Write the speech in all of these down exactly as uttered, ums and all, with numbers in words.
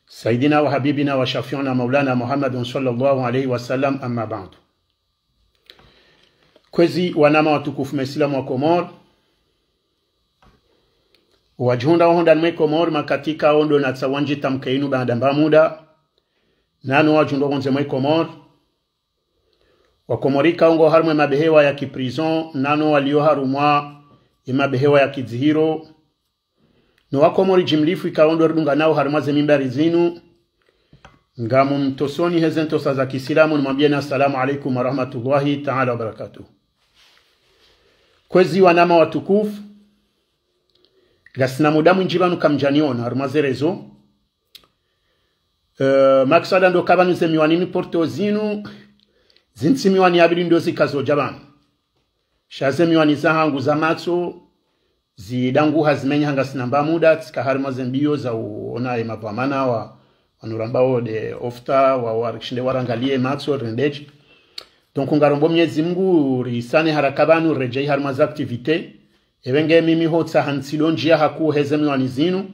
سيدنا وحبيبنا وشفيعنا مولانا محمد صلى الله عليه وسلم، أما بعد. Kwezi wananya watukufu maislamu wa Komori, wadjihundrao hondani mwe Komori, makatika ondo natsa wandji tamke inu baanda mba muda, nano wadjihundrao hondze mwe Komori, wakomori ikao ngwao harumwa emabehewa ya kiprison, nano walio harumwa emabehewa ya kidzihiro, no wakomori jimlifu ikao ndo ridunganao harumwa ze mimbari zinu, ngamumtosoni heze ntosa za kiislamu, nimwambieni assalamu alaikum warahmatullahi taala wabarakatuh. Kwezi wananya watukufu, ngasina muda mwindji pvanu kamdjaniona harumwa ze réseaux. Eh, makswada ndo ka pvanu ze miwani niporteo zinu, zinu tsi miwani ya pvili ndo zikazodja pvanu. Sha ze miwani zahangu za matso, zidanguha zimenyeha ngasina mba muda, tsika harumwa ze mbio za uona ye madhwamana wa, wanu rambao nde ophtha, wa, wa, rishinde warangalie matso, rendedje. Donc, ngarombo Mwenyezi Mungu, risane haraka pvanu, redjei harumwa ze activités. Epvenge mimi hotsaha ntsido ndjia hakuu heze miwani zinu,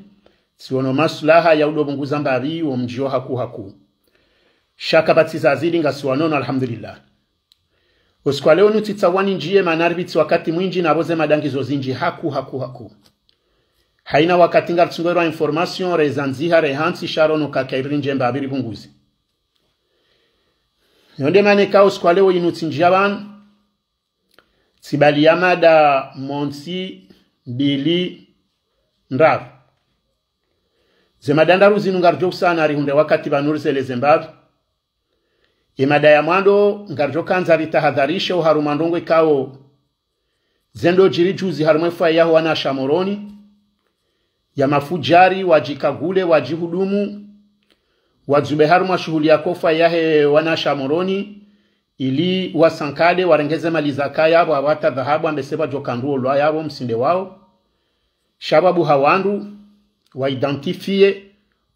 tsiono maslaha ya udo pvunguza mbapvi wo mdjio hakuu hakuu. Sha kapvatsi zazidi ngasi wanono, alhamdulillah. Usiku wa leo nutsitsaha wani ndjie mana ripvitsi wakati mwindji na pvo ze mada ngizo zindji hakuu, hakuu, hakuu. Haina wakati ngaritsungoerwa information, rezandziha, rehantsi, sha rono kaka iri ndje mbapvi ripvunguze. Yo nde mana ikao usiku wa leo inu tsindjia pvanu, tsibaliya mada montsi, mbili, ndraru. Ze mada ndraru zinu ngaridjo usana rihundre wakati pvanu rizeleze mbapvi. Ye mada ya mwando ngaridjo handza ritahadharishe oharumwa ndrongoo ikao zendo djiri juzi harumwa efwaye yaho wanasha Moroni, ya mafudjari wadjikagule, wadjihudumu, wadzube harumwa shuhuli ya ko fwaye yahe wanasha Moroni, ili wasankade, warenge ze mali zakaya, wawata dhahabu, ambese wadjo kandru olwa yapvo msinde wao. Sha pvwabuha wandru, wa identifier,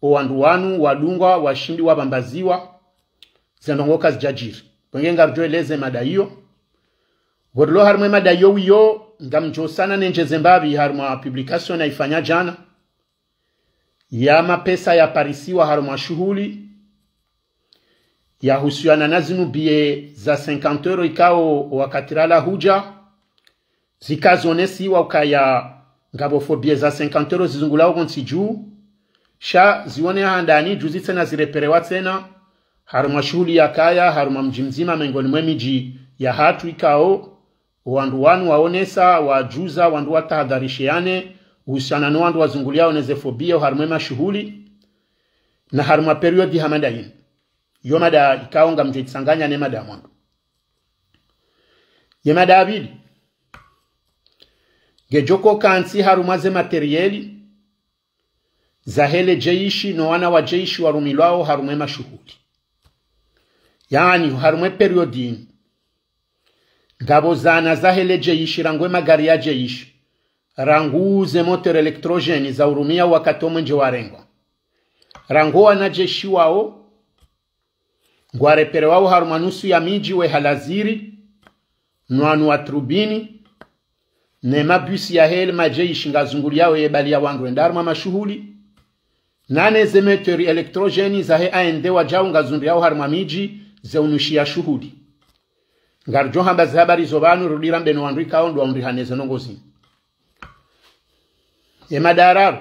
o wandru wanu, wadungwa, washindi wapvambaziwa, ze ndrongoo kazidjadjiri. Pvenge ngaridjo eleze mada iyo. Pvo rilo harumwa emada iyo wiyo, ngamdjo usana nendjeze mbapvi harumwa publication naifanya djana, ya mapesa yaparisiwa harumwa shuhuli, yahusiana na zinu billet za cinquante euros ikao wakati rala hudja, zikazonesiwa ukaya ngapvo faux billet za cinquante euros zizungulao pvontsi dju, sha zioneha handani juzi tsena zireperewa tsena, harumwa shuhuli yakaya, harumwa mdji mdzima mengoni mwe midji yahatru ikao, wandru wanu waonesa, wajuza, wandru watahadharishiane, uhusiana no wandru wazunguliao neze faux billet oharumwa emashuhuli, na harumwa période hama nda inu. Yo mada ikao ngamdjo itsanganya ne mada ya mwando. Ye mada ya pvili, ngedjo ko kantsi harumwa ze matériel zahe le jeshi no wana wa jeshi warumilwao harumwa emashuhuli. Yaani, harumwa epériode inu, ngapvo zana zahe le jeshi, rangu emagari ya jeshi, rangu ze moteur électrogène za urumia wakati omwenje warengwa, rangu wanajeshi wao, ngwareperewao harumwa nusu ya midji we Halaziri, no wanu wa Trubini, ne mabus yahe le majeshi ngazunguliao yebaliya wandru wenda harumwa mashuhuli, nane ze moteur électrogène zahe A N D wadjau ngazundriao harumwa midji ze unushia shuhuli. Ngaridjo hamba ze habari zo pvanu, rudi rambe no wandru ikao ndo waundrihane ze ndrongoo zinu. Ye mada ya raru,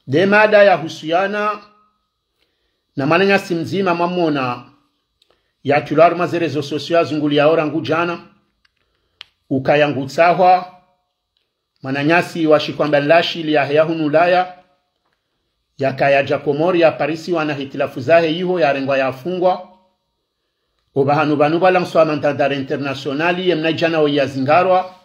nde mada yahusiana na mwananyasi mdzima mwamwona yatulwa harumwa ze réseaux sociaux yazunguliao rangu djana, ukaya ngutsahwa, mwananyasi wa shikwamba nlashi liyahe ya hunu Ulaya, yakaya dja Komori yaparisiwa na hitilafu zahe iho yarengwa yafungwa. Opvahanu pvanu pvwalanswa mandat d'arrêt international, ye mnadjana woyi yazingarwa,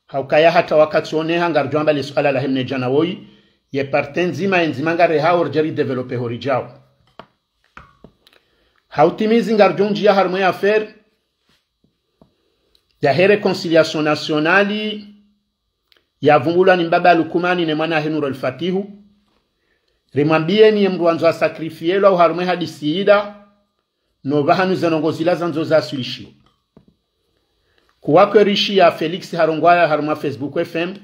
haukaya hata wakati oneha ngaridjo amba le suala lahe mnadjana woyi, ye partie ndzima ye ndzima ngarehao ridje ridévelopper ho ridjao. Hautimizi ngaridjo undjia harumwa ye affaire yahe réconciliation nationale, yavumbulwa ni mbaba Lukumani ne mwana wahe Nurul Fatihu. Rimwambieni ye mndru wandzo asacrifielwa oharumwa ehadisi ila, no pvahanu ze ndrongoo zila zandzo zaswilishiwa. Kuwakwe rishiya Felix harongwaya harumwa Facebook F M,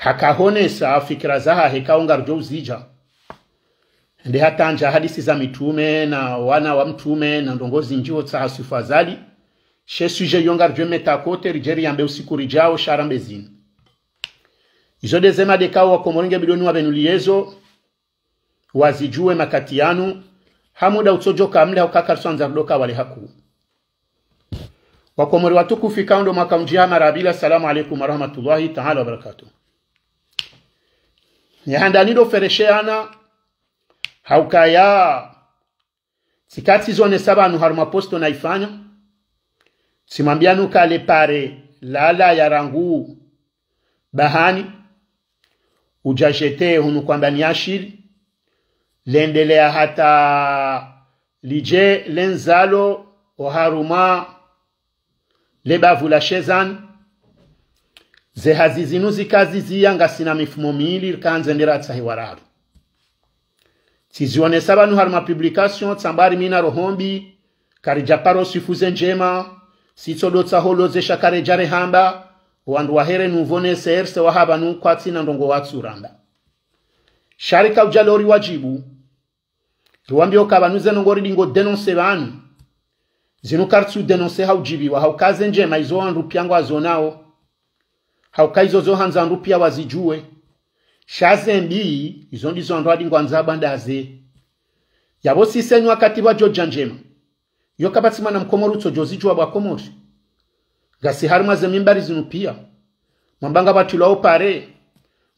Hakahonesa fikira zahahe kaunga rudjo uzidja. Nde hatandja hadisi za mitrume na wana wa mtrume na ndrongoo zindji wo tsaha Swifu Azali. She sujet yo ngarudjo meta kote ridje riyambe usiku ridjao sha rambe zinu. Izo nde ze mada ikao wa Komori nge bidoni wa pvenuli yezo, wazidjuwe makati yanu, ha muda utsodjoka mle hauka karisuandza rudoka wale hakuu. Wa Komori watukufu ikao ndo mwaka undjia mara ya pvili, assalamu alaikum wa rahmatullahi taala wa barakatuh. Ni handani ndo feresheana, haukaya, tsikatsi zionesa pvanu harumwa posto naifanya, tsimwambianu ka le pare lala ya rangu bahani, udja jete hunu kwamba ni ashili, lendelea hata lidje lendzalo oharumwa le bavu la Shezani. Ze hazi zinu zikaziziya ngasina mifumo mili rikandze ndera tsahi wararu. Tsizionesa pvanu harumwa publication, tsamba ri mi na roho mbi, karidja paro swifu ze ndjema, sitsodo tsaho loze sha karedja rehamba, wandru wa Here Nouveau ne C R C wa hapvanu kwatsina ndrongoo watsuramba. Sha rika udja lori wadjibu, riwambie uka pvanu ze ndrongoo ridingo dénoncer pvanu, zinu karitsu dénoncer haudjibiwa, hauka ze ndjema izo wandru pia ngwazonao. Hauka izo zo handza wandru pia wazidjuwe. Sha ze mbi, izo ndizo wandru wadingwandza bwandaze. Yapvo sisi enu wakati pvwadjodja ndjema, yo kapvatsi mwana mkomori utsodjozidjuwa bwa Komori. Ngasi harumwa ze mimbari zinu pia. Mwamba ngapvatrilwa o pare,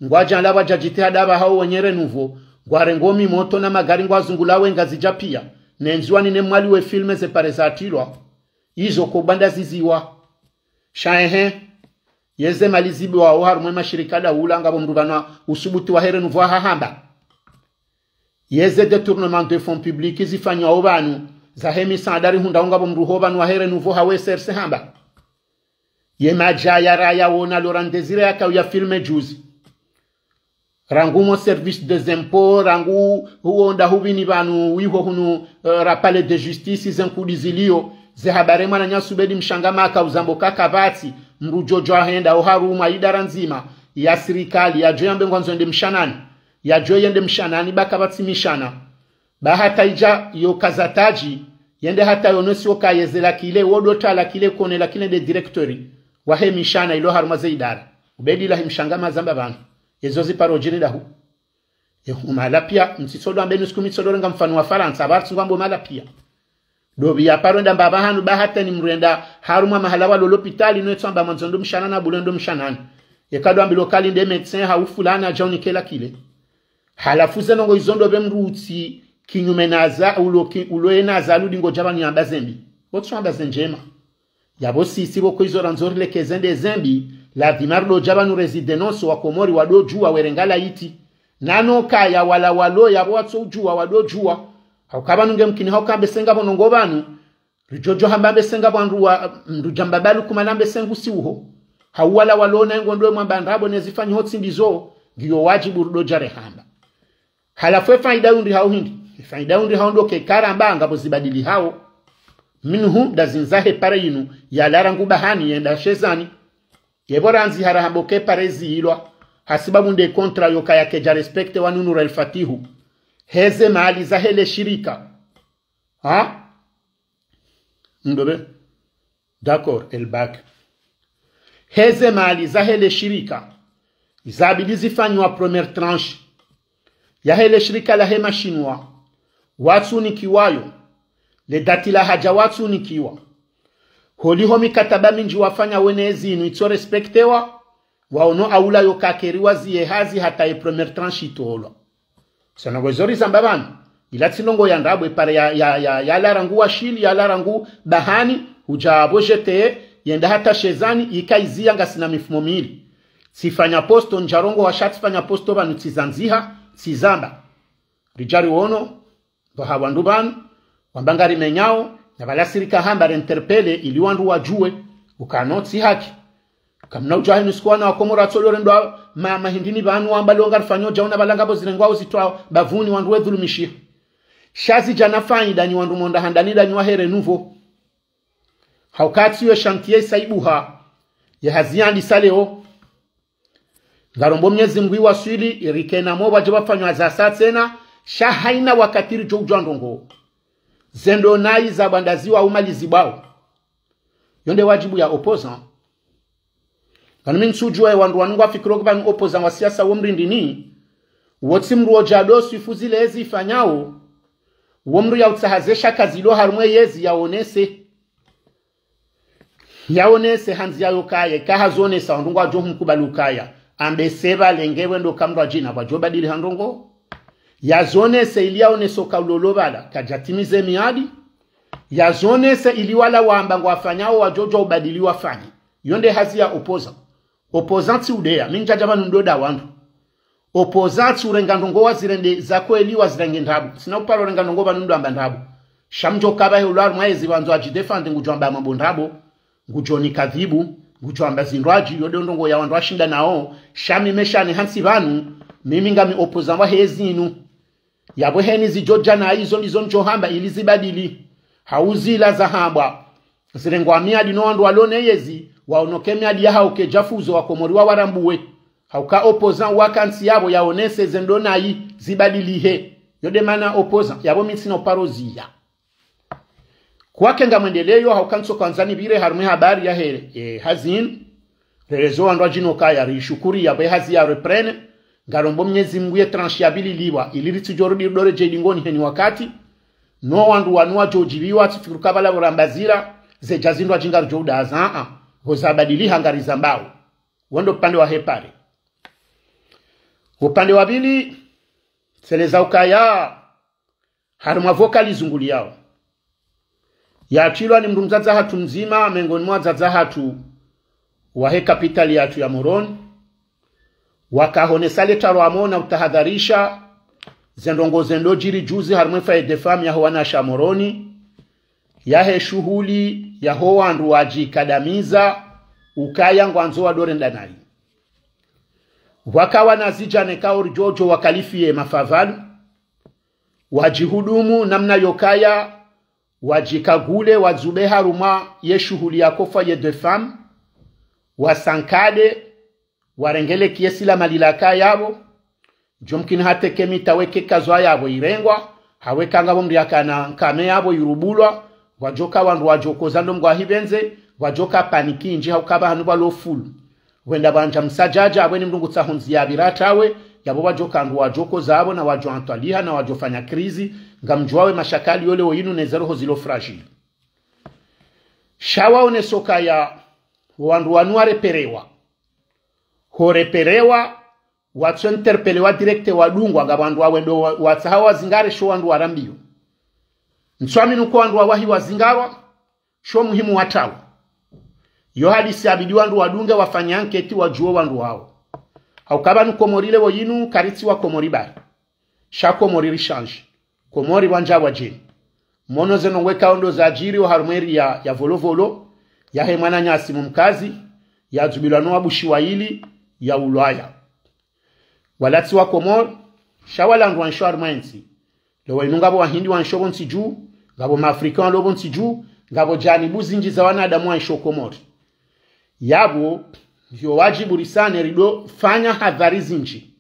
ngwadja nla pvwadja jitihadi apvaha o wenye Renouveau, ngwarengo mimoto na magari ngwazungula we Ngazidja pia, ne Ndzuwani ne Mwali we filme ze pare zatrilwa. Izo ko bwandaziziwa. Sha ehe, yeze mali zibiwao harumwa mashirika daula ngapvo mndru pvanu usubuti wa Here Nouveau hahamba. Yeze détournement de fonds publics zifanywao pvanu, zahe misaada rihundrao ngapvo mndru ho pvanu wa Here Nouveau hawe C R C hamba. Ye madja ya raya wona Laurent Désiré yakauya filme juzi. Rangu mo service des impôts, rangu huo nda hupvini pvanu wiho hunu, eh, ra palais de justice ze nkudi zilio, ze habari mwananya Subedi Mshangama akauzambo ka kapvatsi mndru djodjo ahenda oharumwa idara ndzima ya sirikali, yadjo yambe ngwandzo yende mshanani, yadjo yende mshanani ba kapvatsi mishana. Ba hata idja yo kazataji, yende hata yonesi oka yeze la clé, wodo ta la clé kone la clé nde directeur wahe mishana ilo harumwa ze idara. Ubedi la himshanga mazamba pvanu. Ezo ziparo djiri dahu. Ye huma la pia, mtsitsodo ambe nusiku mitsodo renga mfano wa Farantsa, apvartsi ngwambo mala pia. Dobi ya paro nda mbapva hanu ba hata ni mndru enda harumwa mahala wa lolo pitali no etswamba mwandzo ndo mshanani, abule ndo mshanani. Yeka do ambilo kali nde médecin ha ufulana dja unike la clé. Halafu ze ndrongoo izo ndo pve mndru utsi kinyume naza, ulo ki, ulo ena za ludi ngodja pvanu yamba ze mbi. Otswamba ze ndjema. Yapvo sisi pvoko izo randzo rilekeze nde ze mbi, lazima rido dja pvanu rezi dénoncer wa Komori wado djuwa werenga laiti. Nano kaya wala walo yapvo watso udjuwa wado djuwa. Hauka pvanu nge mkini hauka mbe senga pvo ndrongoo pvanu. Ridjodjo hamba mbe senga pvo wandru wa, mndru djamba balu kuma na mbe sengu si uho. Hau wala walo na engo ndo mwamba ndrabo ne zifanyiho tsi ndizo, ngiyo wadjibu rido dja rehamba. Halafu e faida yundri hao hindri. E faida yundri hao ndo ke karamba ngapvo zibadili hao. Minhu nda zindza he pare yinu, yala rangu bahani yenda Shezani. Yepvo randzi hara hambo ke pare ziilwa. Hasibabu nde contrat yoka yakedja respecter wa Nunura El Fatihu. Heze mali za hele shirika. Ha? Ndo be? D'accord, El Bak. Heze mali za hele shirika. Zabidi zifanywa première tranche. Ya hele shirika la he mashinwa. Watsunikiwayo. Le dati la hadja watsunikiwa. Holiho mikataba mindji wafanya wene ezinu itso respectewa. Waono aula yo kakeri waziye hazi hata ye première tranche itolwa. Sana ngwezo rizamba pvanu. Ila tsi ndrongoo ya ndrabo e pare ya, ya, ya, yala rangu Washili, yala rangu bahani, hudja apvo jete, yenda hata Shezani, ika iziya ngasina mifumo mili. Tsifanya posto, ndjarongowa sha tsifanya posto pvanu tsizandziha, tsizamba. Ridja riwono, pvaha wandru pvanu, wamba ngarimenyao, na pvala sirika hamba re interpeller ili wandru wadjuwe, ukano tsi haki. Kamna udja hinu siku wana wa Komori watsodo rendwa ma, mahindini pvanu wamba lo ngarifanyo djao na pvala ngapvo zirengwao zitwao bapvuni wandru wedhulumishiha. Sha zidja na faida ni wandru monda handani ndanyi wa Here Nouveau. Hauka tsi yo chantier isaibuha, ye hazi yandisa leo. Ngarombo Mnyezi Mngu iwaswili, irikena mo wadje wafanywa za sa tsena, sha haina wakati ridjo udjwa ndrongo. Zendo nayi za bwandaziwa umalizi bwawo. Yo nde wadjibu ya opposant. Pvanu mi ntsudjuwa ye wandru wanu ngwafikiro kupvanu opposant wa siasa wo mrindini. Wo tsi mndru wodja do swifu zile ezi ifanyao. Wo mndru ya utsaha ze shaka zilo harumwa yezi yaonese. Yaonese handzi yayo kaya, ika hazonesa wandru ngwadjo humkubali ukaya. Ambe seba lenge wendo kamdru adjina, wadjo badili ha ndrongo. Yazonese ili yaonese uka ulolo pvala, kadjatimize miadi. Yazonese ili wala wamba ngwafanyao wadjo djuwa ubadili wafanye. Yo nde hazi ya opposant. Opposant tsi udeya, mi ndjadja pvanu ndo da wandru. Opposant tsi urenga ndrongo wazirende za kweli wazirenge ndrabo. Tsina uparo renga ndrongo pvanu ndo amba ndrabo. Sha mdjo kaba he ulo harumwa yezi pvandzo adjidéfendre ngudjo amba mambo ndrabo. Ngudjo nikadhibu, ngudjo amba zindrwadji, yo nde ndrongo ya wandru washinda nao. Sha mi meshane hantsi pvanu, mimi ngami opposant wa hezi inu. Yapvo heni zidjo dja na izo ndizo ndjo hamba ili zibadili. Hau zila zahambwa. Zirengwa miadi no wandru walo ne yezi, waonoke miadi yahao kedja fuzo wakomori wawarambuwe. Hauka opposant waka ntsi yapvo yaonese zendo nayi zibadilihe. Yo nde mana opposant, yapvo mi ntsina uparo ziya. Kwake ngamwendeleyo, hauka ntso kwandzani pvire harumwa ye habari yahe, e, hazi inu. Relezo wandru wadjino kaya, rishukuri yapvo ye hazi ya reprene. Ngarombo Mnyezi Mngu ye tranche ya pvili liwa, ili ritsidjo rudi ridore dje dingoni heni wakati. No wandru wanu wadjo djibiwa, tsifikiri uka pvala pvo ramba zila, zedja zindrwadji ngaridjo udaza, a, ho zabadiliha ngarizambao. Wo ndo upande wa hepare. Upande wa pvili, seleza ukaya, harumwa vocal izunguliyao. Yatrilwa ni mndru mdzadze hatru mdzima, mengoni mwa wadzadze hatru wahe kapitali yatru ya Moroni. Wakahonesa le tarwamo na utahadharisha, zendrongo zendo djiri juzi harumwa ye foyer de femmes yaho wanawashe Moroni. Yahe shuhuli yaho wandru wadjikadamiza, ukaya ngwandzo wadore ndanayi. Wakawa na zidjana kao ridjo djo wakalifiye mafavalu. Wadjihudumu namna yokaya, wadjikagule, wadzube harumwa ye shuhuli yako foyer de femmes, wasankade, warengele kiesi la mali laka yapvo, djomkini hata eke mita weke kazwa yapvo irengwa, haweka ngapvo mndru yakana nkame yapvo irubulwa, wadjoka wandru wadjokoza ndo mngwahi pvendze, wadjoka paniki ndji hauka pvahanu pvalo fulu. Wenda pvandza msadjadja, apvo ni mndru ngutsaho ndziya yapvira tawe, yapvo wadjoka ndru wadjokoza apvo na wadjo antwaliha na wadjofanya krizi, ngamdjuwa we mashakali yole wo inu ne ze roho zilo fragile. Sha waonesa ukaya, wandru wanu wareperewa. Horeperewa, watso interpelewa direct wadungwa, ngapvo wandru wawendo wa-, watsaha wazingare sho wandru warambiyo. Ntswamini uka wandru wawahi wazingarwa, sho muhimu watawa. Yo hadisi yabidi wandru wadunge wafanye anketi wadjuwe wandru wao. Hauka pvanu Komori leo inu, karitsi wa Komori bahi. Sha Komori rishanji. Komori pvandza pvwadjeni. Mono zeno ngwekao ndo zadjiri oharumwa eri ya, ya Volovolo, yahe mwananyasi mumkazi, yadzubilwa no wabushi waili, yaulwaya. Wala tsi wa Komori, sha wala wandru wansho harumwa entsi. Leo inu ngapvo Wahindi wansho pvo ntsi dju, ngapvo Maafrika walo pvo ntsi dju, ngapvo janibu zindji za wanadamu wansho Komori. Yapvo, yo wadjibu risane rido fanya hadhari zindji.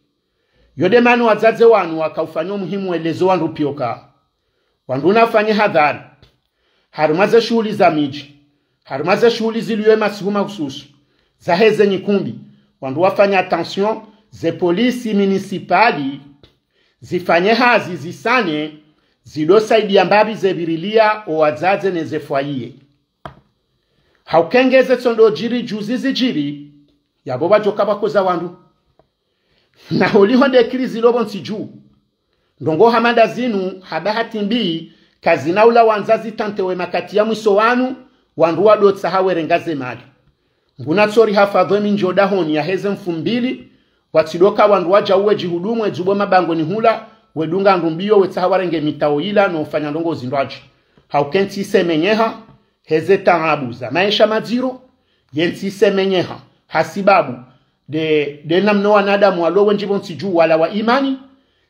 Yo nde mana wadzadze wanu wakaufanya muhimu welezo wandru piyo ka. Wandru nafanye hadhari. Harumwa ze shuhuli za midji. Harumwa ze shuhuli ziliyo masihu mahususu. Zaheze nyikumbi. Wandru wafanye attention, ze polisi municipale, zifanye hazi zisane, zido saidiya mbapvi ze pvirilia, owadzadze ne ze foyer. Hauka ngeze tsondo djiri juzi zidjiri, yapvo pvadjoka pvakoza wandru. Na holiho nde krizi lopvo ntsi dju. Ndrongo hama nda zinu, ha bahati mbi, kazina ula wandza zitantewe makati ya mwiso wanu, wandru wado tsaha werenga ze mali. Nguna tsori hafadhwe mindji odahoni yaheze mfumo mbili, watsidoka wandru wadja uwe djihudumu edzubo mabangoni hula, wedunga ndru mbiyo wetsaha warenge mitao ila no ufanya ndrongo zindrwadji. Hauka entsi isemenyeha, heze taabu za maesha madziro, yentsi isemenyeha, hasibabu, nde, nde namna wanadamu walo wendji pvo ntsi dju wala wa imani,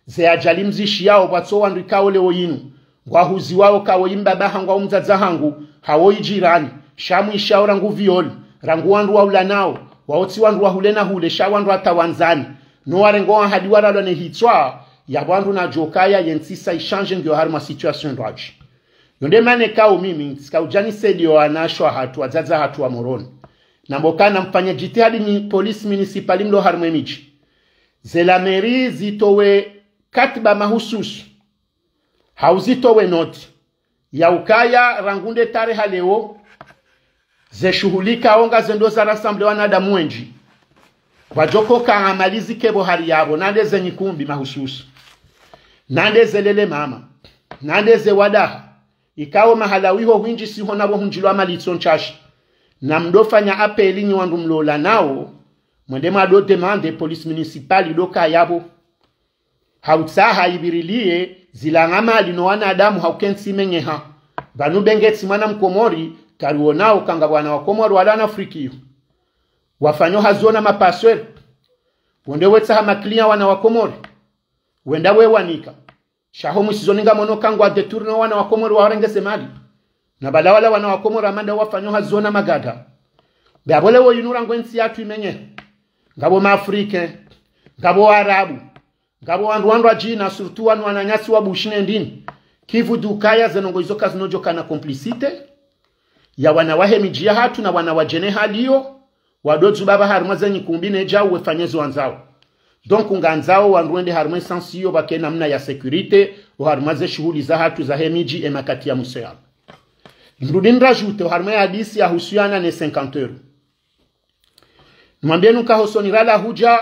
ze ajali mzishiyao pvwatso wandru ikao leo inu, ngwahuziwao kawo imbaba hangu au mdzadze hangu, hawo ijirani, sha mwishao rangu viol, rangu wandru waulanao, Wao tsi wandru wa hule na hule, sha wandru hata wandzani. No warengo wa hadi waralwa ne hitswa, ya wandru nadjokaya ye ntsi sa ishanje ngiyo harimwa situation ndrwadji. Yo nde mana kao mimi, tsika udjani saidiya wanashe wahatru, wadzadze wahatru wa Moroni. Nambe ukana mfanye djitihadi nyi police municipale mlo harimwa ye midji. Ze la mairie zitowe katiba mahususu. Hau zitowe noti. Ya ukaya rangu nde tarehi leo. Ze shuhuli kao ngazendo za rassemble wanadamu wendji. Wadjoka amalizi kebo hari yapvo, nande ze nyikumbi mahususu. Nande ze lele mama. Nande ze wadaha. Ikao mahala wiho hwindji siho napvo hundjilwa mali tso ntsashi. Na mdofanya appel nyi wandru mlola nao, mwende mwado demande police municipale idoka yapvo. Hautsaha ipvirilie, zila nga mali no wanadamu hauka entsi imenyeha. Pvanu be nge tsi mwana mkomori, kariwonao ukanga wana wa Komori wala na frikiyo. Wafanyo hazi wo na mapasweri. Wende wetsaha ma client wana wa Komori. Wenda wewanika. Sha ho mwisoni ngamono ukangwa détourner wana wa Komori wawarenge ze mali. Na pvala wala wana wa Komori amanda wafanyo hazi wo na magaga. Be apvo leo yinu rangu entsi yahatru imenyehe. Ngapvo ma Africain. Ngapvo Waarabu. Ngapvo wandru wandru wadjina, surtout wanu wananyasi wa Bushi ne ndini. Kivu dukaya ze ndrongo izo kazinodjoka na complicité ya wana wahe midji yahatru na wana wadjeni hali iyo, wadodzuba pva harimwa ze nyikumbi ne djau wefanye zo wandzao. Donc, ngandzao wandru wende harimwa ye sens iyo pvake namna ya sécurité, o harimwa ze shuhuli zahatru zahe midji e makati ya mwiso yanu. Ndrudi ndrajoute o harimwa ye hadisi ya husuyana ne cinquante euros. Nimwambiye nuka hosoni rala hudja,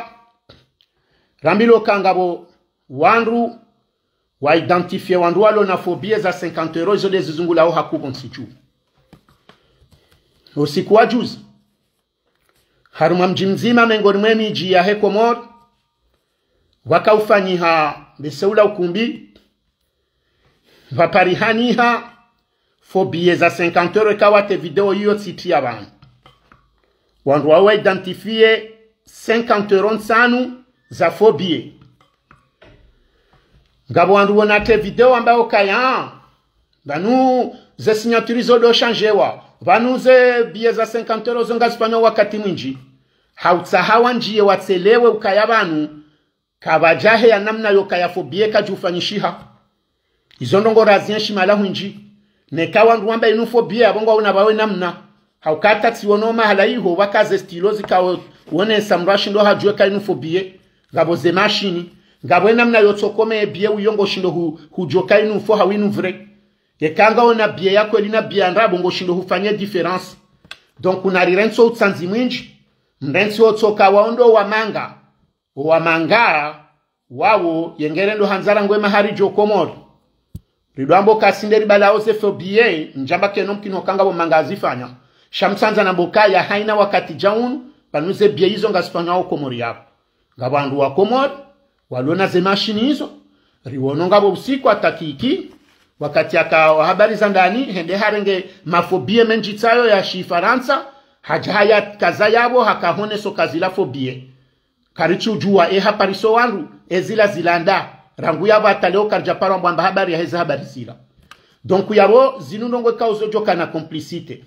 rambilwa ukanga pvo wandru, wa identifier wandru walo na faux billets za cinquante euros, izo nde zizungulao hakuu pvo ntsi dju. Usiku wa juzi, harimwa mdji mdzima mengoni mwe midji yahe Komori, pvaka ufanyiha mbese ula ukumbi, pvaparihaniha faux billets za cinquante euros, eka wate video iyo tsitria pvanu. Wandru wao wa identifier cinquante euros ntsanu za faux billets. Ngapvo wandru wonate video wambao ukaya, pvanu ze signature zo do changewa, pvanu ze billets za cinquante euros zo ngazifanyo wakati mwindji. Hautsaha wandjiye watselewe ukaya pvanu, kapvadjahe ya namna yo ukaya faux billet kadjufanyishiha. Izo ndrongo razienshi mahala hwindji. Neka wandru wamba inu faux billet, apvo ngwaona pvawe namna. Hauka hata tsiwono mahala iho, pvaka ze stylo zikao wonesa mndru ashindo hadjuwe ka inu faux billet. Ngapvo ze mashini. Ngapvo ye namna yo tsokome billet uyo ngoshindo hu, hudjuwa ka inu faux hau inu vrai. Yeka ngaona billet ya kweli na billet ya ndrabo ngoshindo hufanye différence. Donc, unarirentso utsandzi mwindji. Mrentsi otsoka waondo wa manga. Wa manga, wawo, ye ngerendo handzara ngwe mahari djo Komori. Ridwambo kasinde ribala oze faux billet, ndjamba keno mkino ukanga pvo manga azifanya. Sha mtsandza nambe ukaya haina wakati dja unu, pvanu ze billet izo ngazifanywa o Komori yapvo. Ngapvo wandru wa Komori, walona ze mashini izo, riwono ngapvo usiku atakiki, wakati aka habari za ndani, hende harenge ma faux billet mendji tsayo ya shifarantsa, hadja haya kaza yapvo, haka honeso ka zila faux billet. Karitsu djuwa e hapariso wandru, e zila zilanda, rangu yapvo hata leo karidja parwa mbwamba habari ya heze habari zila. Donc yapvo zinu ndrongo ikao zodjoka na complicité.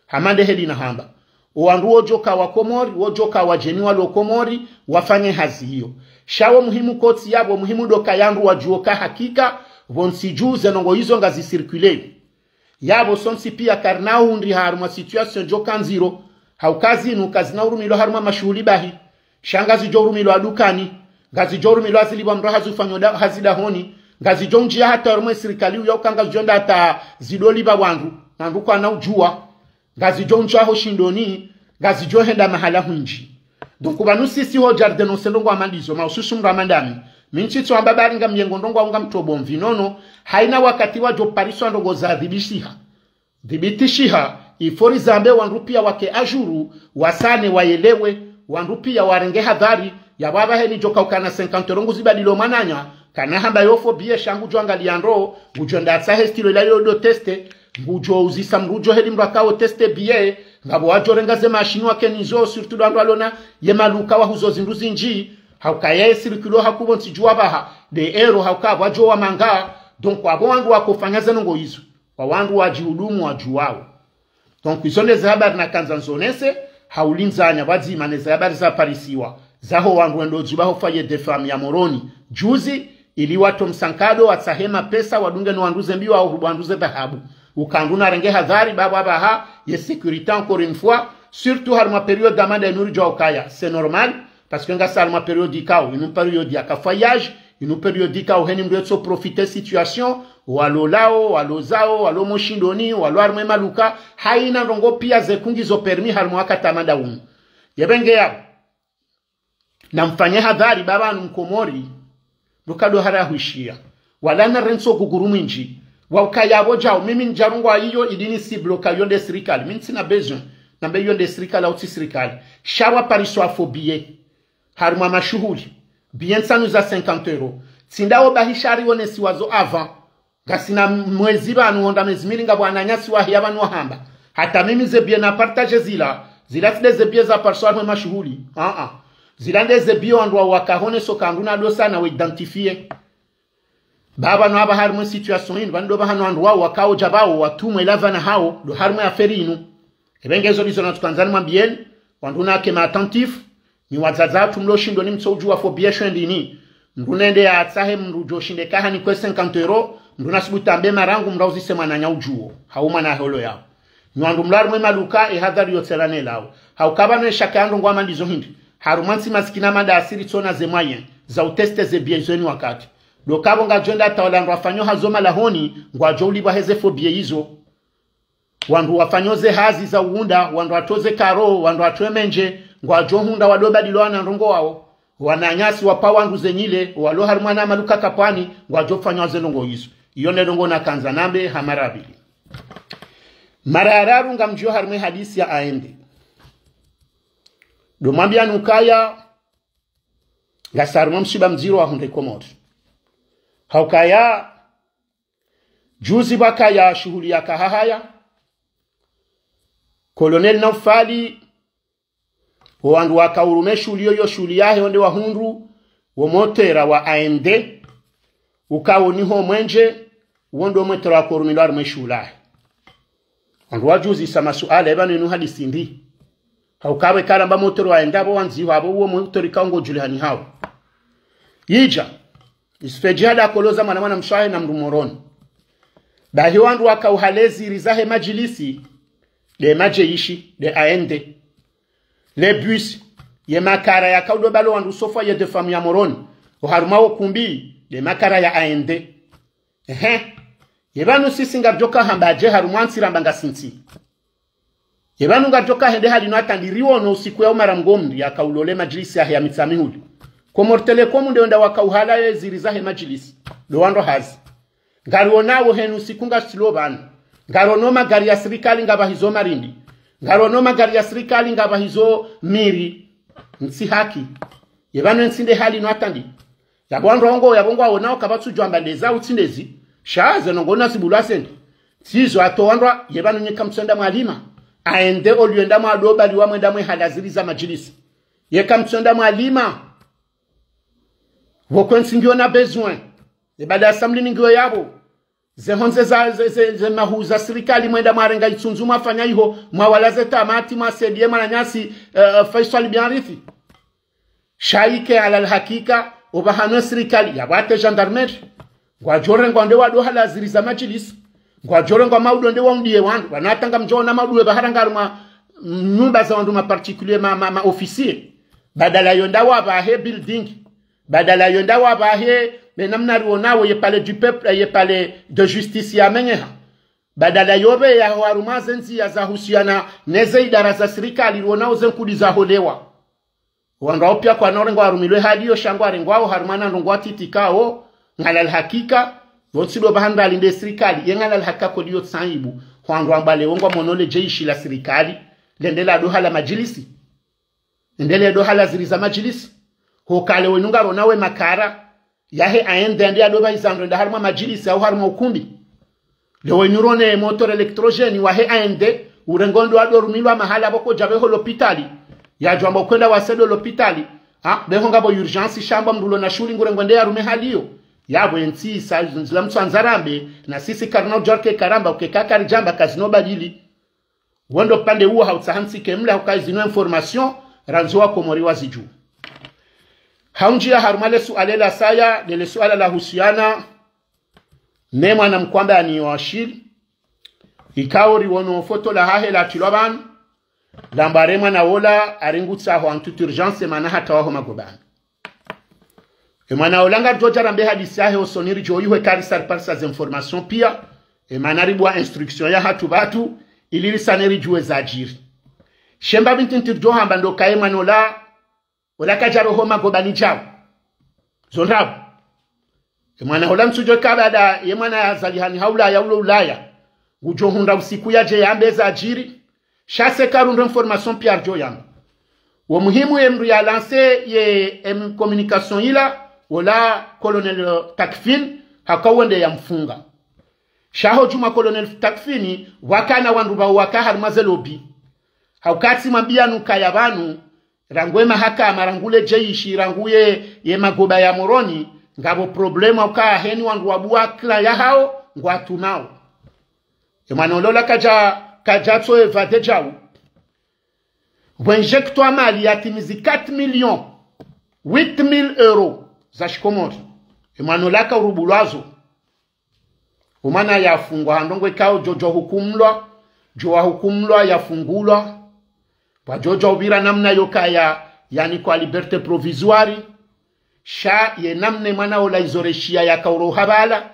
Hama nde heli nahamba. O wandru wodjoka wa Komori, wodjoka wadjeni walo Komori, wafanye hazi iyo. Sha wo muhimu kotsi yapvo, muhimu ndo ukaya wandru wadjuwe uka hakika, pvo ntsi dju ze ndrongo izo ngazi circuler. Yapvo sontsi pia karina hundri harumwa situation djo ka ndziro, hauka zinu kazina urumilwa harumwa mashuhuli bahi. Sha ngazidjo urumilwa dukani, ngazidjo urumilwa zilipvwa mndru hazi ufanyo da, hazi dahoni, ngazidjo undjia hata harumwa sirikali uya uka ngazidjo nda hata zidolipva wandru, na wandru kwana udjuwa, ngazidjo undjia ho shindoni, ngazidjo henda mahala hwindji. Donc, pvanu sisi ho jardin no sendo ngwa mandizo, mahususu mndru amandami. Mi ntsitso amba bari ngamyengo ndrongo au ngamtobo mvi nono, haina wakati wadjo pariswa ndrongo za dhibishiha. Dhibitishiha, ifori zambe wandru pia wake à jour, wasane wayelewe, wandru pia warenge hadhari, yapvo apvahe ni djoka ukana cinquante euros nguzibadilo mwananya, kana hamba yo faux billet sha ngudjo angalia ndro, ngudjo nda tsahe stylo ila yo do teste, ngudjo uzisa mndru djo heli mndru akao teste billet, ngapvo wadjo renga ze mashini wake nizo, surtout ndo wandru walona ye maluka wahuzo zindru zindji, hauka ye circuler hakuu pvo ntsi dju wapvaha, de ero hauka pvwadjo wa manga, donc apvo wandru wakofanya ze ndrongo izo. Wa wandru wadjihudumu wadjuwao. Donc, izo nde ze habari nakandza nzonese, haulindzanya pvadzima neze habari zaparisiwa zaho wandru wendo dzuba ho foyer de femme ya Moroni juzi, ili watowe msankado, watsahe mapesa, wadunge no wandru ze mbiwa, wandru ze dhahabu. Uka wandru narenge hadhari, bapvo apvaha, ye sécurité encore une fois, surtout harimwa période amanda inu ridjuwa ukaya, c'est normal, parce que ngasi harimwa période ikao, inu période ya cafouillage, inu période ikao heni mndru yetso profiter situation, walo lawo, walo zawo, walo moshindoni, walo harimwa maduka, haina ndrongoo pia ze kungi zo permis harimwa wakati amanda unu. Yepvenge yapvo. Namfanye hadhari bapvanu mkomori, ndo kado hara hwishiya. Wala narentsi o guguru mwindji. Waukaya pvo djau, mimi ndjarongwa iyo idini si bloka yo nde sirikali. Mi ntsina besoin, nambe yo nde sirikali au tsi sirikali. Sha pvwapariswa faux billet. Harimwa mashuhuli. Billet ntsanu za cinquante euros. Tsi ndawo bahi sha ri wonesiwa zo avant. Ngasina mwezi pvanu, honda mezi mili ngapvo wananyasi wahiya pvanu wahamba. Hata mimi ze billet na partager zila, zila tsi nde ze billet za pariswa harimwa mashuhuli. Ah, ah. Zila nde ze billet wandru wao wakahoneso ka wandru na dosa na wa identifier. Bapvanu apvaha harimwa situation inu, pvanu ndo pvahanu wandru wao wakao dja pvao watumwe lavana hao, ndo harimwa affaire inu. Yepvenge zo ndizo natsukandzani mwambiyeni, wandru nake ma attentifs, nyi wadzadze hatru mlo shindoni mtso udjuwa faux billet sho ndini. Mndru nende yatsahe mndru djo shinde kaha nikwe cinquante euros, mndru nasubutu ambe marangu mndru auzise mwananya udjuwo. Hau mwana holo yao. Nyi wandru mlo harimwa maduka, e hadhari yotsela nelawo. Hauka pvanu e shaka ya ndrongoo ama ndizo hindri. Harumwa ntsi masikini amanda asiri tsona ze moyens za utester ze billet zo heni wakati. Ndo kapvo ngadjo enda hata wala wandru wafanyo hazo malahoni, ngwadjo ulipvwa heze faux billet izo. Wandru wafanyo ze hazi za uunda, wandru watoze karo, wandru watowe mwenje, ngwadjo hundra wado badilwa na ndrongoo wao. Wananyasi wapva wandru ze nyile, walo harimwa na maduka kapvwani, ngwadjo fanywa ze ndrongoo izo. Iyo nde ndrongoo nakandza nambe ha mara ya pvili. Mara ya raru ngamdjuo harimwa e hadisi ya A N D. Ndo mwambiyani ukaya, ngasi harimwa mswiba mdziro wa hundre Komori. Haukaya, juzi pvwakaya shuhuli ya kahahaya, Colonel Naufali, wo wandru waka urume shuhuli yoyo shuhuli yahe wonde wahundru, wo motera wa A N D, ukao niho mwenje, wo ndo motera wako urumilwa harimwa e shuhuli yahe. Wandru wadjuzisa masuala, epvanu inu hadisi ndi. Hauka pvo ikao ramba motera wa A N D apvo wandzihwa apvo uwo motera ikao ngo djulihani hao. Idja, isifedji hada koloza mwana mwana mshe wahe na mndru Moroni. Bahi wandru waka uhale ziri zahe madjilisi, nde madjeshi, nde A N D. Le bus, ye makara yakao udo balo wandru so foyer de femme ya Moroni, oharumwa wo kumbi, nde makara ya A N D. Ehe. Yepvanu sisi ngaridjo kahamba dje harumwa ntsi ramba ngasi ntsi. Yepvanu ngaridjo kahende hali inu hata ndi riwono usiku ya umara mgomri yaka ulole madjilisi yahe ya Mitsamihuli. Comores Telecom nde wenda waka uhala ye ziri zahe madjilisi. Ndo wandru hazi. Ngarionao heni usiku ngasilo pvanu. Ngariono magari ya sirikali ngapvahizo marindi. Ngariono magari ya sirikali ngapvahizo miri. Ntsi haki. Yepvanu entsi nde hali inu hata ndi. Yapvo wandru wao ngo, yapvo ngwaonao kapvatsu djwamba ndeza utsi ndezi. Sha ze ndrongoo nazibulwa sende. Tsizo hata wandru, yepvanu nyi kamtsu enda mwalima. A N D olwenda mwado baliwa mwenda mwehala ziri za madjilisi. Ye kamtsu enda mwalima. Pvoko entsi ngiyo na besoin. Ye baada ya samli ni ngiyo yapvo. Ze hondze za, ze, ze, ze mahu za sirikali mwenda mwarenga itsundzu mwafanya iho, mwawala ze tamati, mwasaidiye mwananyasi, eh, Faisal Bianrithi. Sha ike ala alhakika, opvahanu e sirikali, yapvo hata e gendarmerie. Ngwadjo rengwa nde wado hala ziri za madjilisi. Ngwadjo rengwa maudo nde waundiye wandru. Pvanu hata ngamdjo ona maudo epvahara ngarumwa nyumba za wandru ma particulier ma, ma, ma officier. Badala yo nda wapvahe building. Badala yo nda wapvahe, be namna rionao ye palais du peuple, ye palais de justice ya menyeha. Badala yo pve ya harumwa ze ndziya za husiana neze idara za sirikali rionao ze nkudi za holewa. Wandru wao pia kwana urengwa warumilwe hali iyo sha ngwarengwao harumwa na ndrongoo watiti kao, ngala alhakika, yontsi ndo pvahanu ralinde sirikali, ye ngala alhakika kodi yo tsaibu, hwandru wambale wo ngwamono le jeshi la sirikali, lende lado hala madjilisi. Lende lado hala ziri za madjilisi. Hukaya leo inu ngarionao e makara, yahe A N D nde yado pvahiza ndro enda harimwa madjilisi au harimwa ukumbi. Leo inu rione moteur électrogène wahe A N D, urengwa ndo wado rumilwa mahala pvoko dja pveho lopitali. Yadjwamba ukwenda wasaidiwa lopitali. Ha, pveho ngapvo urgence sha amba mndru ulo na shuhuli ngurengwa nde yarume hali iyo. Yapvo entsi sa, ndzila mtsu andza rambe, na sisi karina udjarike karamba, uke kakaridjamba kazino badili. Wo ndo upande uwo hautsaha ntsike mle hauka zinu information randzi wakomori wazidjuwe. Haundjia harumwa le suala la saya, lele suala lahusiana ne mwana mkuu amba yani Washili. Ikao riwono foto lahahe latrilwa pvanu, lamba ye mwana wola ari ngutsahwa en toute urgence, mana hatawa ho magobani. Ye mwana wola ngaridjo dja rambe hadisi yahe osoni ridjo yihwe karisa riparisa ze information pia, ye mana ribua instruction yahatru pvatru, ili risane ridjuwe zadjiri. She mbapvi ntiti ridjo hamba ndo uka ye mwana wola, wola kadja roho magobani djau. Zo ndrabo. Ye mwana wola ntsudjo kabala, ye mwana yazalihani ha Ulaya, ulo Ulaya. Ngudjo hundra usiku yadje yambe zadjiri. Sha se karundra information pia ridjo yamba. Wo muhimu ye mndru ya lancer ye em communication ila, wola Colonel Takfin, haka wende yamfunga. Sha ho djumwa Colonel Takfin, wakana wandru pvao waka harumwa ze lobby. Hauka tsi mwambia nuka ya pvanu, rangu ye mahakama, rangu le jeshi, rangu ye, ye magoba ya Moroni, ngapvo problème hauka heni wandru wabua clan yahao, ngwatumao. Ye mwana wola kadja, kadja tso évadé djau. Pvwendje kutoa mali yatimizi quatre millions, huit mille euros za shikomori. Ye mwana wola kaurubulwa zo. Wo mwana yafungwa, ha ndrongoo ikao djo, djo hukumlwa, djo wahukumlwa, yafungulwa. Pvwa djo, djo upvira namna yokaya, yanikwa liberté provisoire. Sha ye namna ye mwana wola izo reshia yakauro habala.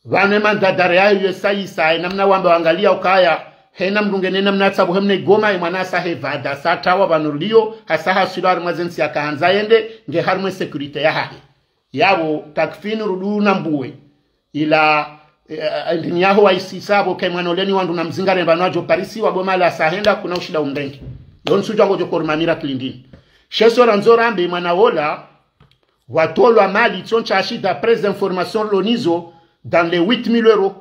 Pvanu ye mandadare yayo ye sayisa, ye namna wamba wangalia ukaya, hena mndru ngena namna atsabuhe mna igoma, ye mwana asa hevada, sa tawa pvanu lio, hasa haswili harumwa ze ntsi yakahandza yende, nge harumwa ye sécurité yahahe. Yapvo, Takfin rudu na mbuwe. Ila, eh, ndini yaho waisisa pvo ke mwana wola ni wandru na mzinga remba no adjo parisiwa bo mala sa henda kuna ushinda umrenge. Yo ntsudjua ngodjo korumamira kilindini. She so randzo rambe mwana wola, watolwa mali tso ntsashi d'après information lonizo dans les huit mille euros.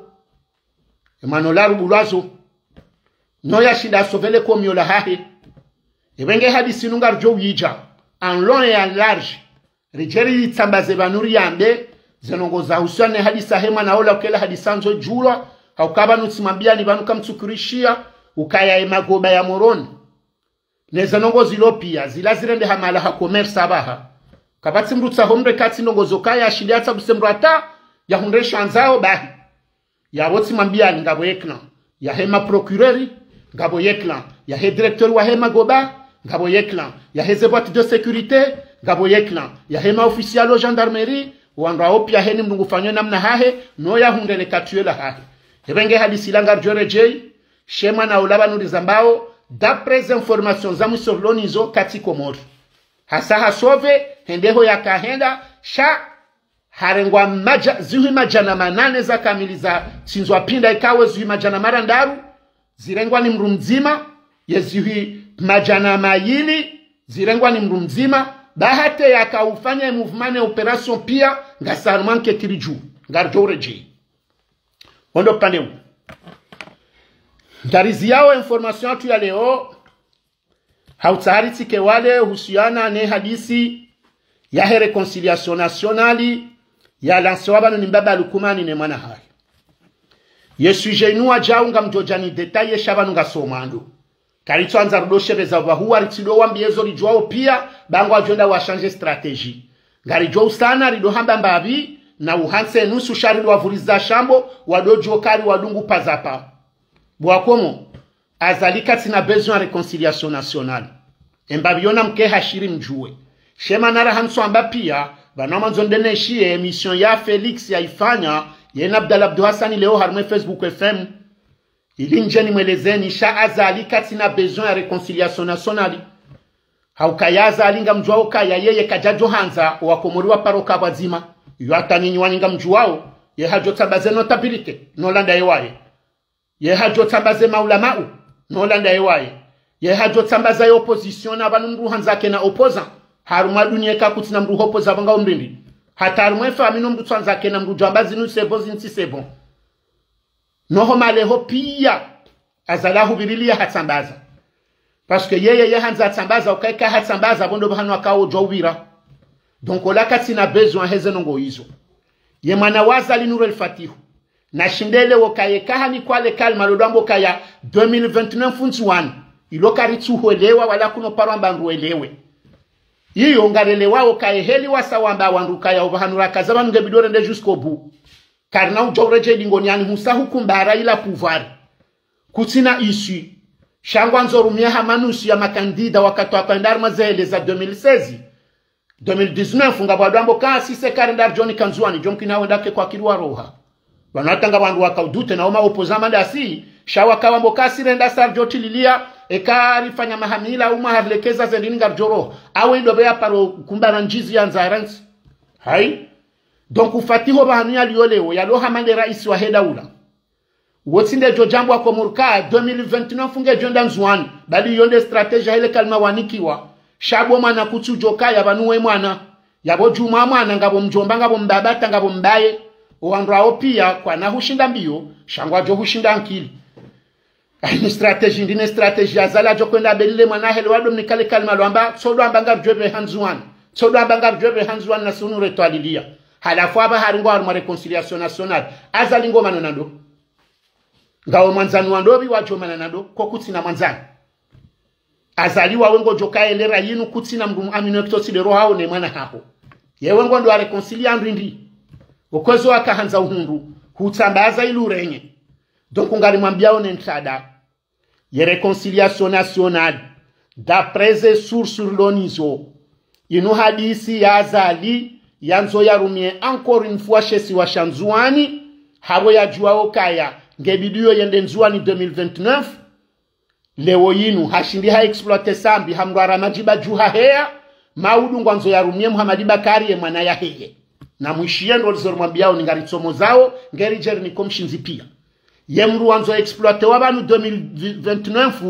Ye mwana wola rubulwa zo. No yashinda sauver le komiola hahe. Ye pvenge hadisi nu ngaridjo uyidja. En long et en large. Ridje ritsambaze pvanu riyambe, ze ndrongoo zahusiana ne hadisi yahe mwana wola ukela hadisi andzo djulwa, hauka pvanu tsi mwambia ni pvanu kamtsukurishia, ukaya ye magoba ya Moroni. Ne ze ndrongoo zilo pia, zila zirendeha mahala ha commerce apvaha. Kapvatsi mndru tsaho mndru katsi ndrongoo zo kaya ashili atsabuse mndru hata, yahundre shandzao bahi. Yapvo tsi mwambia ni ngapvo ye clan yahe ma procureur, ngapvo ye clan yahe directeur wahe magoba, ngapvo ye clan yahe ze boîte de sécurité, ngapvo ye clan yahe ma officier lo gendarmerie, wandru wao pia heni mndru ngufanyo namna hahe, no yahundre le katuela hahe. Ye pvenge hadisi la ngaridjo redjei, she mwana wola pvanu rizambao, d'après information za mwiso lonizo katsi Komori. Hasa ha sauver, hende ho yakahenda, sha harengwa madja, zihwi madjana manane za kamili za tsindzwa pinda ikawe zihwi madjana marandaru, zirengwa ni mndru mdzima, ye zihwi madjana mayili, zirengwa ni mndru mdzima, bahati yakaufanya ye mouvement ne opération pia, ngasi harumwa enquête ridju, ngaridjo uredjei. Wo ndo upande wu. Ndarizi yao information yatru ya leo, hautsaha ritsike wale uhusiana ne hadisi yahe réconciliation nationale, ya lancewa pvanu ni mbaba Lukumani ne mwana hahe. Ye sujet inu wadjau ngamdjo dja ni détailler sha pvanu ngaso mwando. Karitso andza rudo shepveza pvahuwa ritsido wambie zo ridjuao pia, ba ngwadjo enda wa changer stratégie. Ngaridjo usana rido hamba mbapvi, na uhantse nusu sha rido wavuriza shambo, wado djo kari wadungu pazapa. Bwa Komori, Azali katsina besoin ya réconciliation nationale. Embapvi yo namke hashiri mdjuwe. She mana raha ntsu amba pia, pvanu mwandzo ndene shiye émission ya Félix yaifanya, yena Abdallah Abdou Hassani leo harumwa Facebook F M. Ili ndje nimwelezeni sha Azali katsina besoin ya réconciliation nationale. Hauka ya Azali ngamdjuao ukaya yeye kadjadjo handza, owakomori waparo ka pvwadzima. Yo hata nyinyi wanyu ngamdjuao, ye hadjo tsambaze notabilité, no landa ye waye. Ye hadjo tsambaze maulamau, no landa ye waye. Ye hadjo tsambaza ye opposition na pvanu mndru handza kena opposant. Harumwa dunia kakutsina mndru ho opposant pvanga umrindi. Hata harumwa efamille no mndru tsandza kena mndru djwamba zinu c'est bon, zinu tsi c'est bon. Noho maleho pia, Azali hupvirilia hatsambaza. Parce que yeye ye handza hatsambaza, ukaika hatsambaza, pvo ndo pvahanu akao djwa upvira. Donc, ola katsina besoin heze ndrongoo izo. Ye mwana wa Azali Nour El Fath. Na shinde leo kaye kaha ni kwale kalima lo dwambo kaya deux mille vingt-neuf Ndzuwani. Ilo karitsuhwelewa wala kuno paro amba ndru welewe. Iyo ngarelewao kaye heli wasa wamba wandru kaya opvahanu rakaza pvanu nge bidi orende jusqu'au bout. Karina udja uredjei dingoni ani husa hukumbara ila pouvoir. Kutsina issue. Sha ngwandzo rumia ha manusu ya makandida wakati wa kwenda harumwa zehele za deux mille seize. Deux mille dix-neuf, ngapvo wadwambo ka sisi karenda ridjo nika Ndzuwani, djo mkini hawe ndake kwa kiri waroha. Pvanu hata nga wandru waka udute na oma opposant mandasi, sha wakawambo ka sirenda sa ridjo tililia, eka rifanya mahamila, uma harilekeza zendrini ngaridjo roha. Awe ndo pveya paro kumbara ndjizi ya ndzarantsi. Hayi. Donc, ufatiho pvahanu yaliyo leo, yalo hama nde raisi wahe daula. Wotsi nde djo djambo wa Komori ka deux mille vingt-neuf ngedjo enda Ndzuwani. Bali iyo nde stratégie hele kalima wanikiwa. Sha bo mwana kutsudjo kaya pvanu we mwana. Yapvo djumwa mwana ngapvo mdjomba, ngapvo mbaba, hata ngapvo mbaye. Owandru wawo piya kwana hushinda mbiyo, sha ngwadjo hushinda ankili. Ayi ni stratégie, ndine stratégie Azali adjo kwenda abelile mwana hele wado mnikale kalima lwamba, tsodo amba ngaridjo pveha Ndzuwani. Tsodo amba ngaridjo pveha Ndzuwani na sunu retwalilia. Halafu apvaha hari ngo harumwa réconciliation nationale. Azali ngo mano nado. Ngawe mwandzani wa ndopvi wadjo mana nado, ko kutsina mwandzani. Azali wawe ngodjo kaelera yinu kutsina mndru muamini wekitotsi de roho haho ne mwana haho. Yewe ngondo wa réconcilier ndrindri. Okozo wakahandza uhundru, hutsambaza ili urenye. Donc ngarimwambiao ne ntrada. Ye réconciliation nationale, d'après ze sources rilo nizo, inu hadisi ya Azali, yandzo yarumie encore une fois she isiwa sha Ndzuwani, hapvo yadjuwao kaya, nge bidi yo yende Ndzuwani deux mille vingt-neuf, leo yinu, hashindi ha exploiter Sambi, hamrwara madjiba dju haheya, maudu ngwandzo yarumie Muhamadi Bakari ye mwana yaheye. Na mwishiye ndo lizo rimwambiao ni ngaritsomozao, ngeri djeri niko mshindzi piya. Ye mndru wandzo exploiter wa pvanu deux mille vingt-neuf,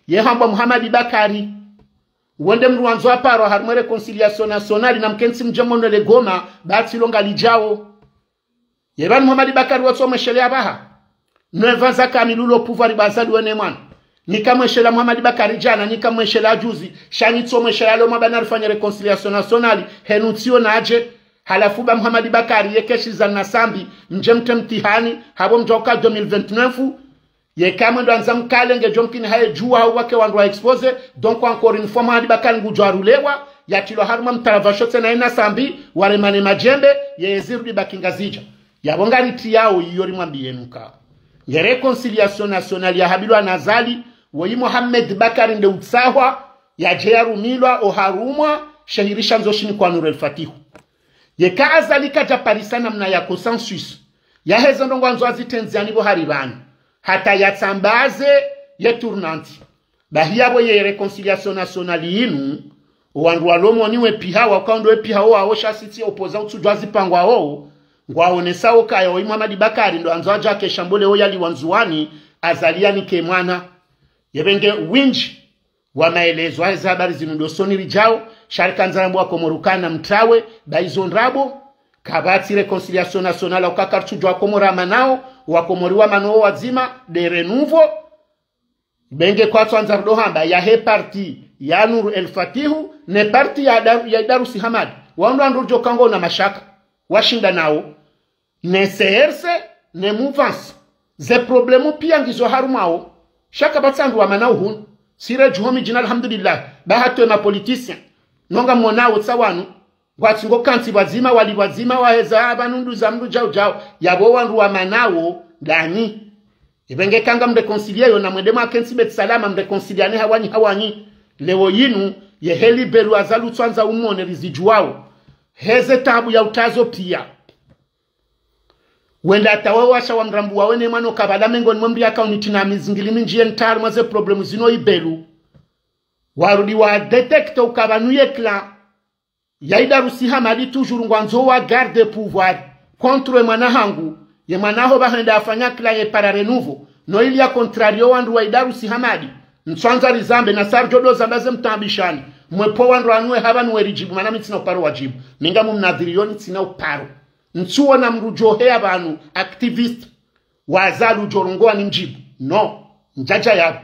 ye hambwa Muhamadi Bakari. Wende mndru wandzo aparo harumwa réconciliation nationale na mkentsi mdje mwono le goma, batsi lo ngalidjao. Ye pvanu Muhamadi Bakari watsomweshelea apvaha. Nwe pvandza kamilulo pouvoir ba Azali wene mwana. Nika mweshelea Muhamadi Bakari djana, nika mweshelea juzi, sha nitsomweshelea leo mwamba narifanye réconciliation nationale, henu tsiyo nadje, halafu ba Muhamadi Bakari yeke shizani na Sambi, mdje mtre mtihani, hapvo mdjo uka deux mille vingt-neuf, yeka mwendo andza mkale ngedjo mkini haye djuwa hau wake wandru wa exposer, donc encore une fois Muhamadi Bakari ngudjo arulewa, yatilwa harumwa mtalavasho tsena yena Sambi, waremane madjembe, yeye zirudi baki Ngazidja. Yapvo ngaritriyao iyo rimwambiye nuka. Ye réconciliation nationale yahabilwa na Azali, woyi Mohamed Bakari nde utsahwa, yadje yarumilwa oharumwa, shehiri sha ndzo shini kwa Nour El Fath. Yeka Azali kadja parisa namna ya consensus. Yaheze ndrongoo andzo azitrendze ani pvo hari pvanu. Hata yatsambaze ye tournante. Bahi yapvo ye réconciliation nationale yinu, owandru walo moni wepiha, wakaondo wepiha, owawo sha sitsi opposant utsudjwa zipangwa owo, ngwaonesao kaya oyi Muhamadi Bakari ndo andzo adja kesha mbole oyali wa Ndzuwani, Azali yanike mwana. Yepvenge windji wa maelezo, haiza habari zinu ndo soni ridjao, sha rikandza rambo wa Komori ukana mtrawe, ba izo ndrabo, kapvatsi réconciliation nationale, uka karitsudjwa wa Komori amanao, wa Komori wamanao wadzima, de renouveau, benge kwatsu andza rudo hamba, yahe parti ya Nour El Fath, ne parti ya Dar-, ya Idarousse Hamadi, wandru andru djo kango na mashaka, washinda nao, ne C R C, ne mouvance. Ze problèmes piya ngizo harumwao. Sha kapvatsi wandru wamanao hunu. Sire djuho midjini alhamdulillah. Ba hata ema politiciens. No ngamwonao tsa wanu. Ngwatsi ngo kantsi pvwadzima, wali pvwadzima, waheza, apvanu nduza mndru djau djau. Yapvo wandru wamanao, ndani. Ipvenge ka ngamréconcilier yo na mwende mwakentsi Beit Salam, mréconciliane hawanyi hawanyi. Leo yinu, yehe libelu Azali utsu andza umwone rizidjuwao. Heze tabu ya utazo piya. Wenda hata wawo washa wamrambuwa wene mwana ukapvala mengoni mwe mri yaka uniti na mizingili mindji ye ntaru mwa ze problèmes zino ibelu. Warudi wa détecter ukapvanu ye clan ya Idarousse Hamadi toujours ngwandzo wa garder pouvoir contre ye mwana hangu, ye mwana ho pvahenda afanya clan ye Para Renouveau, no ili ya contrarier wandru wa Idarousse Hamadi. Ntsu andza rizambe na sa ridjo do zamba ze mtaabishani. Mwe pvo wandru wanu we hapvanu we ridjibu, mana mi tsina uparo wadjibu. Mi ngamumnadhiri yo ni tsina uparo. Ntsu wona mndru djo heya pvanu, activiste, wa Azali udjo rongowa ni mdjibu. No. Ndjadja yapvo.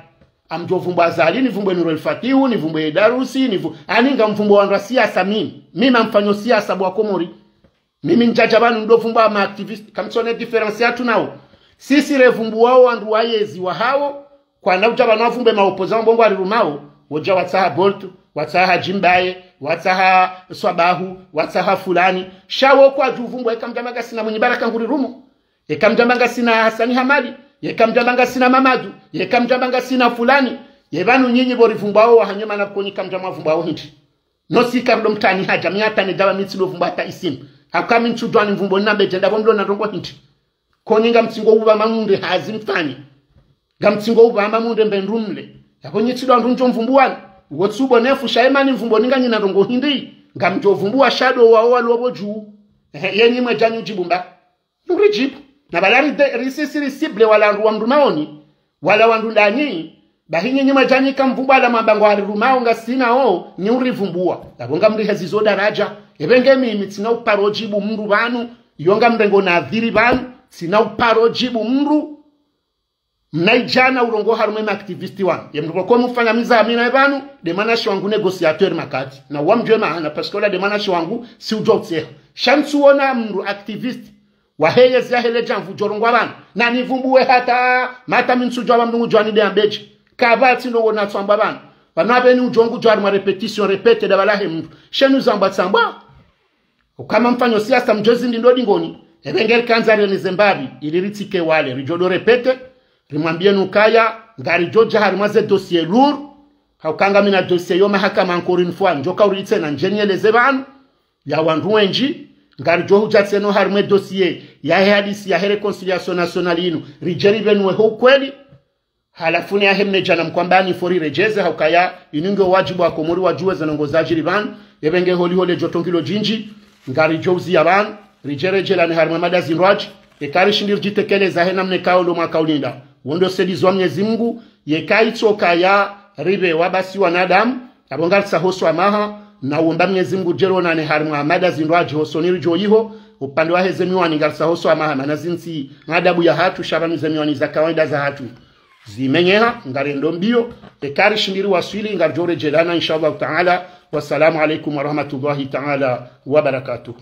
Amdjo vumbwa Azali, ni vumbwe Nour El Fath, ni vumbwe Idarousse, ni vu-, ani ngamvumbwa wandru wa siasa mimi. Mimi ngamfanyo siasa bo wa Komori. Mimi ndjadja pvanu ndo vumbwa ma activiste. Kamtsone différence yatru nao. Sisi revumbuwao wandru wayezi wahawo, kwana udja pvanu wavumbuwe maopposant mbongo warirumao, wodja watsaha Bolto, watsaha Jimbaye, watsaha Swabahu, watsaha fulani. Sha wo kwadjuvumbuwa, eka mdjamba ngasina Mwinyi Baraka ngurirumo. Eka mdjamba ngasina Hasani Hamadi, eka mdjamba ngasina Mamadu, eka mdjamba ngasina fulani. Ye pvanu nyinyi pvo rivumbuwao wahanyu mana konyi kamdjamwavumbuwao hindri. No si kardo mtani hadja, mi hata ne djawa mi tsi ndo vumbuwa hata isimu. Haka mi ntsudjuwa ni mvumbuo nina mbedje ndapvo mlo na ndrongo hindri. Konyi ngamtsingo upva mamundre hazi mfanye. Ngamtsingo upva mamundre mbe ndru mle. Yapvo nyi tsi ndo wandru ndjo mvumbuwani. Uwo tsi ubonefu sha ye mani mvumbuo ninga nyina ndrongo hindri. Ngamdjo vumbuwa sha ndo wao walo pvo dju. Ehe, ye nyi mwedja nyi udjibu mba. Nuridjibu. Na pvala ri de-, ri sisi ri cible wala wandru wa mdru maoni. Wala wandru ndanyi. Bahi nyinyi mwedja nyi kamvumbuwa la mwamba ngwarirumao ngasina wo, nyi urivumbuwa. Yapvo ngamrihezizo daradja. Epvenge mimi tsina uparo djibu mndru pvanu, yo ngamrengo nadhiri pvanu, tsina uparo djibu mndru. Mna idjana urongoa harumwa ye ma activiste wanu. Ye mndru pvoko mufanya miza amina ye pvanu, nde mwanashe wangu négociateur makati. Na wamdjuwe maana, parce que ola nde mwanashe wangu, si udjuwa utseha. Sha ntsuona mndru activiste, waheyezi yahe le djamvu djorongoa pvanu. Na nivumbuwe hata, mata mi ntsudjuwa pva mndru ngudjuwa ni nde ambedje. Kapvatsi ndrongo natsambwa pvanu. Pvanu apveni udjo ngudjuwa harumwa répétition, répéter ndapvala he mndru. Shenu zambwa tsambwa. Ukaya mfanya siasa mdjo zindi ndo dingoni. Epvenge rikandza rene ze mbapvi, ili ritsike wale, ridjo ndo répéter, rimwambiye nukaya, ngaridjo dja harumwa ze dossier lourd, hauka ngamina dossier yo mahakama encore une fois, ndjo ka uritse na ndjeni yeleze pvanu, ya wandru wendji, ngaridjo hudja tsena harumwa ye dossier, yahe hadisi, yahe réconciliation nationale inu, ridje ripvenuwe ho ukweli, halafu ne yahe mnedjana mkwamba ni fo riredjeze haukaya, inu nge wadjibu wa Komori wadjuwe ze ndrongo zadjiri pvanu, epvenge holi hole djoto ngilo djindji, ngaridjo uziya pvanu, ridje redjelane harumwa mada zindrwadji, eka rishindi ridjitekeleza he namna ikao ndo mwaka ulinda. Wo ndo saidizi wa Mnyezi Mungu, yeka itsokaya ripvewa basi wanadamu, apvo ngaritsaho swamaha, na uomba Mnyezi Mungu djeronane harumwa mada zindrwadji hosoni ridjo iho, upande waheze miwani ngaritsaho swamaha, mana zintsi adabu yahatru, sha pvanu ze miwani za kawaida zahatru zimenyeha, ngarendo mbiyo, eka rishindi riwaswili, ngaridjo redjelana, insha Allahu taala. Wassalamu alaikum warahmatullahi taala wabarakatuh.